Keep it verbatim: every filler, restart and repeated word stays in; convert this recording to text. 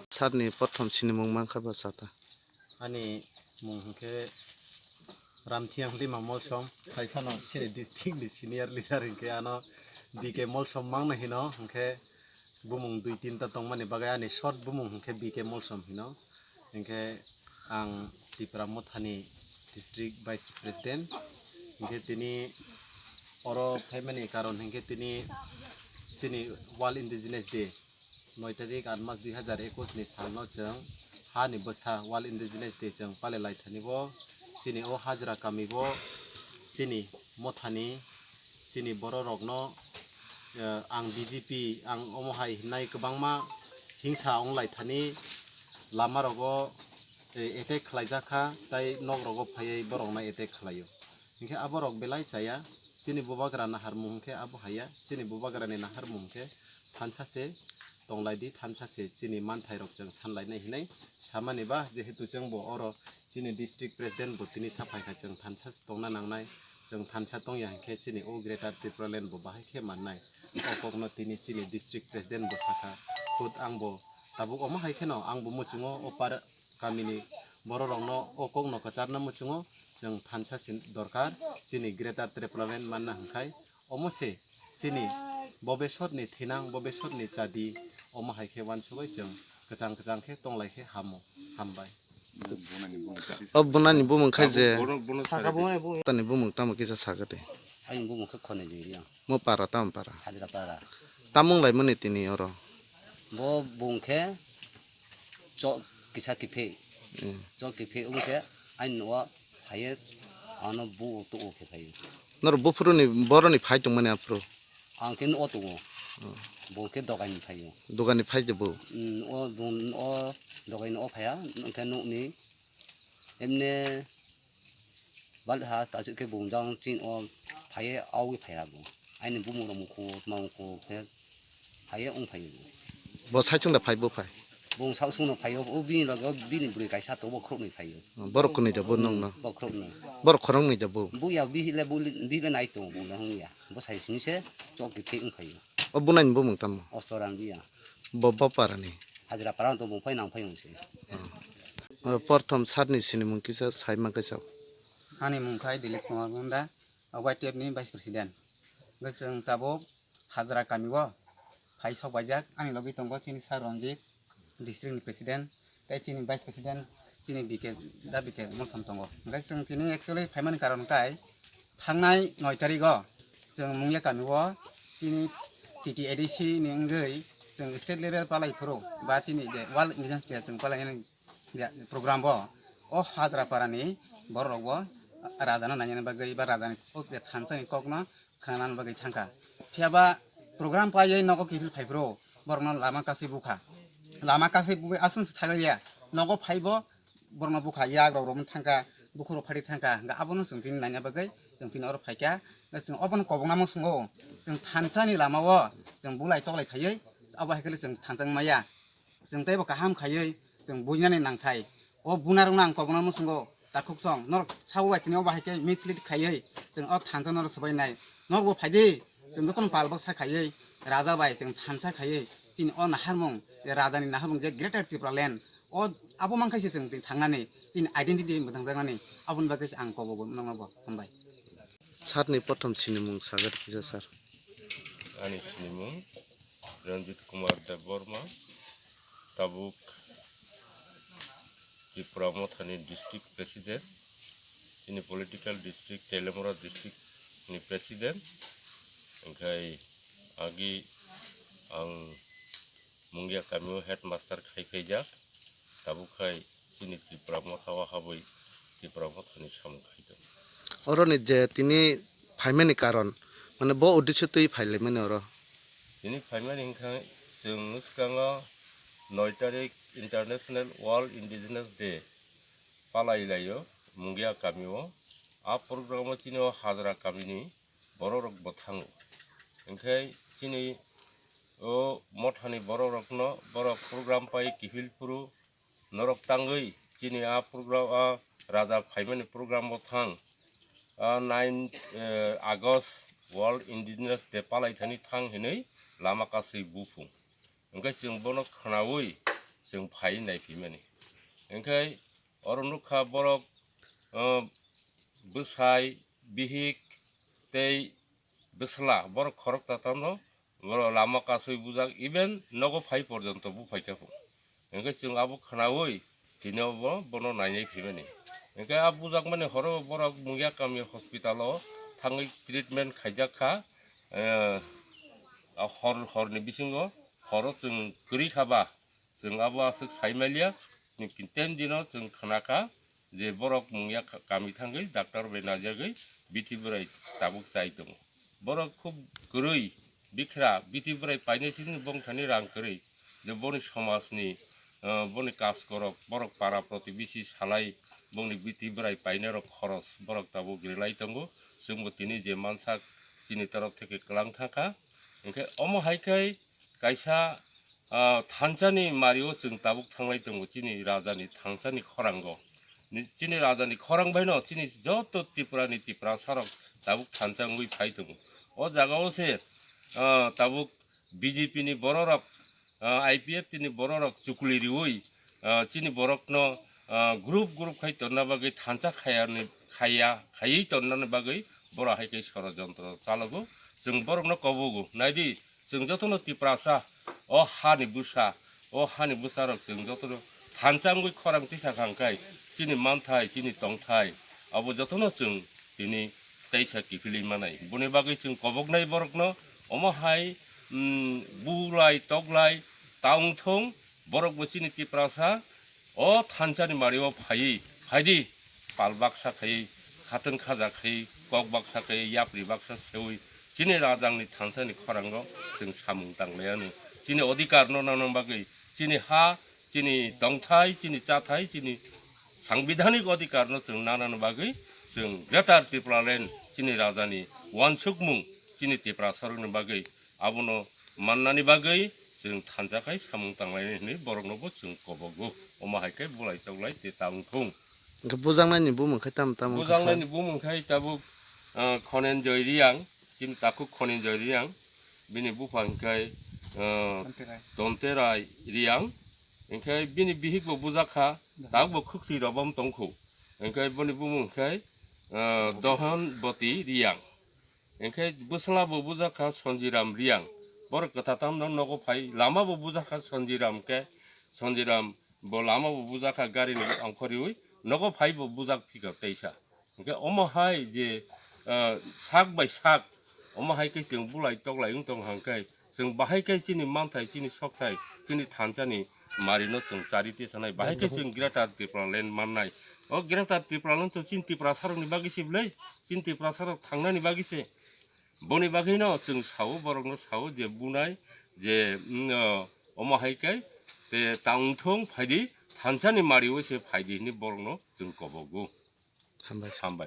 Sir ni prothom sinimung mankha ba sata. Ani mung hwnkhe Ramthiyang Lima Molsom, hai phano chini district ni senior leader hwnkhe ano B K Molsom mangno hino, hwnkhe bumung dui tinta tongmani bagwi ani short bumung hwnkhe B K Molsom hino. Hwnkhe ang Tipra Mothani district vice president, hwnkhe tini oro phaimani karon hwnkhe tini chini World Indigenous Day, noi tarik aat mas dui hazar ekus ni salno chwng hani bwsa World Indigenous Day chwng palai lai thani bo chini o hajra kami bo chini mothani chini borok rokno, eh, ang B J P ang omo hai hinai kwbangma hingsa wng lai thani lama rogo, eh, attack khlai jak kha tai nok rogo phaiwi borok no attack khlai o. Hinkhe abo rok belai chaya, chini bubagra naharmung hinkhe abo haiya, chini bubagra ni naharmung hinkhe thansa se tong lai di, thansa se chini manthai rok chwng san lai nai hinui samani ba, jehetu chwng bo oro chini district president bo tini sa phai kha, chwng thansa se tongna nang nai, chwng thansa tong ya hinkhe chini o Greater Tipraland bo bahai khe man nai, o kok no tini chini district president bo sa kha, khud ang bo tabuk omo hai khe no ang bo muchungo o par kami ni borok rok no o kok no kwchar na muchungo, chwng thansa se dorkar, chini Greater Tipraland manna hwnkhe omo se chini bobesot ni thinang, bobesot ni chadi, omo hai khe wansugwi chwng kwchang kwchang khe tong lai khe hamo, hambai. O bunani bumung khai je, tani bumung tamo kisa saga de. Ayung bumung khe khone jiri ang. Mo para tamo para. Hajra para. Tamung lai mani tini oro. Bo bung khe chok kisa kiphe. Hmm. Chok kiphe wng khe ani no phaiye ano bu tu o khe phaiye. Nor buphuru ni boro ni phai tong mani aphuru. Ang khe no tongo. Hmm. Bo khe dogai ni phaiyo. Dogai ni phai je bo. Hmm, o bung o dogai no phaiya, hwnkhe nokni emne bal ha ta khe bung jang chin o phaiye awi phaiya bo. Ani bumung rok mukhu, tma mukhu khe phaiye wng phaiyo bo. Bo sai chung da phai bo phai. Bung sak sung no phaiyo, o bini loge o bini bwrwi kaisa to bo khoroknwi phaiyo. Borok kwnwi da bo nong no. Bo khoroknwi. Borok khoroknwi da bo. Bu ya bihile bu bihile nai to bo le hung ya. Bo sai simi se chok khe wng phaiyo. O bunai ni bumung tamo? Osto rang biya. Bo, bo para ni? Hajra para to bo phai nang phai wng se. O, porthom sir ni sinimung kisa sai ma kaisa. Ani mung khai Dilip Kumar Munda, o Y T F ni vice president. Hwnkhe chwng tabuk Hajra kami o phai sok baijak, ani logi tongo chini sir Ranjit, district ni president, tei chini vice president chini B K, da B K Molsom tongo. Hwnkhe chwng tini actually phaimani karon khe thangnai noi tarik o chwng Mungia kami o chini T T A D C ni wngwi chwng state level palai phuru ba chini je World Indigenous Day chwng palai nani je program bo o Hajra para ni borok rok bo raja no naina bagwi ba raja ni kok je thansa ni kok no khna nani bagwi thangkha. Phiya ba program paiwi nogo kiphil phai phuru borok no lama kasi bukha. Lama kasi bukwi aswk se thagwi ya nogo phai bo borok no bukha, yak rok romwi thangkha, bukhuk rok phari thangkha. Hwnkhe abono chwng tini naina bagwi chwng tini oro phaikha. Chwng obono kobokna muchungo chwng thansa ni lama o chwng bulai toklai khaiwi abo hai khe chwng thansa wng maya. Chwng teibo kaham khaiwi chwng buinani nangthai. O bunarokno ang kobokna muchungo, takhuk song, norok sabo bai tini obo hai khe mislead khaiwi chwng o thansa norok swbai nai. Norokbo phaidi, chwng jotono pal baksa khaiwi raja bai chwng thansa khaiwi chini o naharmung, je rajani naharmung je Greater Tipraland, o abo mankhaise chwng tini thangnani, chini identity mwtangjaknani, aboni bagwi se ang kobogo noknobo hambai. Sir ni prothom sinimung sagar kisa sir. Ani sinimung Ranjit Kumar Debbarma, tabuk Tipra Mothani district president, chini political district Teliamura district ni president, hwnkhe agi ang Mungia kami o headmaster khai phaijak, tabuk khai chini Tipra Motha o habwi Tipra Mothani samung khai tongo. Oroni je tini phaimani karon, mane bo uddesyo twi phailaimani oro. Tini phaimani hwnkhe chwng swkango noi tarik International World Indigenous Day palai laio Mungia kamio. A program o chini o Hajra kamini borok rok bo thango. Hwnkhe chini o mothani borok rokno borok program pai kiphil phuru norok tangwi chini a program, a raja phaimani program o thang, a nine, eh, August World Indigenous Day palai thani thang hinwi lama kasui buphung. Hwnkhe chwng bono khwnaui chwng phai naiphimani. Hwnkhe oro nukha borok, eh, bwsai, bihik tei bwsla borok khoroksa tamo borok lama kasui bujak, even nogo phai porjonto buphaikha pho. Hwnkhe chwng abo khwnaui tini obo bono nainai phimani. Hwnkhe a bujakmani horo borok Mungia kami hospital o thangwi treatment khaijak kha. Eh, a hor, horni bisingo horo chwng kwrwi kha ba, chwng abo aswk sai maliya, ten dino chwng khna kha je borok Mungia kha-, kami thangwi doctor bai najagwi bithi bwrai tabuk chai tongo. Borok khub kwrwi bikhra, bithi bwrai painai sini bongthani rang kwrwi, je boni somajni, eh, boni kaskorok, borok para protibesi salai, bongni bithi bwrai painai rok khoros borok tabuk rilai tongo. Chwngbo tini je mansak chini torok theke kwlang thangkha. Hwnkhe omo hai khe kaisa, ah, thansani mario chwng tabuk thanglai tongo chini rajani thansani khorango. Ni, chini rajani khorang baino chini joto Tripurani Tiprasarok tabuk thansa wngwi phai tongo. O jagao se, ah, tabuk B J P ni bororok, ah, I P F T ni bororok chukli riui, ah, chini borokno, ah, group group khai tonna bagwi thansa khayani, khaya, khayui tonnani bagwi borok hai khe sorojontro chalogo. Chwng borokno kobogo. Naidi, chwng jotono Tiprasa, o hani bwsa, o hani bwsarok chwng jotono thansa wngwi khorang tisa kha hwnkhe chini manthai, chini tongthai, abo jotono chwng tini teisa kiphilwi manai. Boni bagwi chwng koboknai borokno omo hai, mm, bulai toklai ta wngthung, borok bo chini Tiprasa o thansani mario phaiwi, phaidi pal baksa khaiwi, khatun khaja khaiwi, kok baksa khaiwi, yapri baksa seui, chini rajangni thansani khorango chwng samung tanglaianw. Chini odhikarno nangna bagwi, chini ha, chini tongthai, chini chathai, chini sangbidhanik odhikarno chwng nanani bagwi chwng Greater Tipraland chini rajani uansukmung chini Tiprasarokni bagwi abono mannani bagwi chwng thansa khai samung tanglainai hwnwi boroknobo chwng kobogo. Omo hai khe bulai toklai tei ta wngthung. Hwnkhe bujaknaini bumung khe tamo tamo wngkha sir? Bujaknaini bumung khai tabuk, ah, Khonenjoy Reang, chini takhuk Khonenjoy Reang, bini bupha hwnkhe, ah, Tonterai. Tonterai Reang, hwnkhe bini bihik bo bujak kha, tabuk bo khwksui robom tongkhu, hwnkhe boni bumung hwnkhe, ah, Dohon Boti Reang. Hwnkhe bwsla bo bujak kha Sonjiram Reang. Borok kwtha tamno nogo phai, lama bo bujak kha Sonjiram khe, Sonjiram bo lama bo bujak kha garini ongkhoriui, nogo phai bo bujak phikha teisa. Hwnkhe omo hai je, ah, sak bai sak, omo hai khe chwng bulai toklai wng tong hang khe, chwng bahai khe chini manthai, chini sokthai, chini thansani marino chwng chari tisanai, bahai khe chwng Greater Tipraland mannai. O Greater Tipraland to chini Tiprasarokni bagwi se bwlai, chini Tiprasarok thangnani bagwi se. Boni bagwino chwng sao, borokno sao je bunai je, mm, o, omo hai khe te ta wngthung phaidi, thansani mario se phaidi hwnwi borokno chwng kobogo. Hambai. Hambai.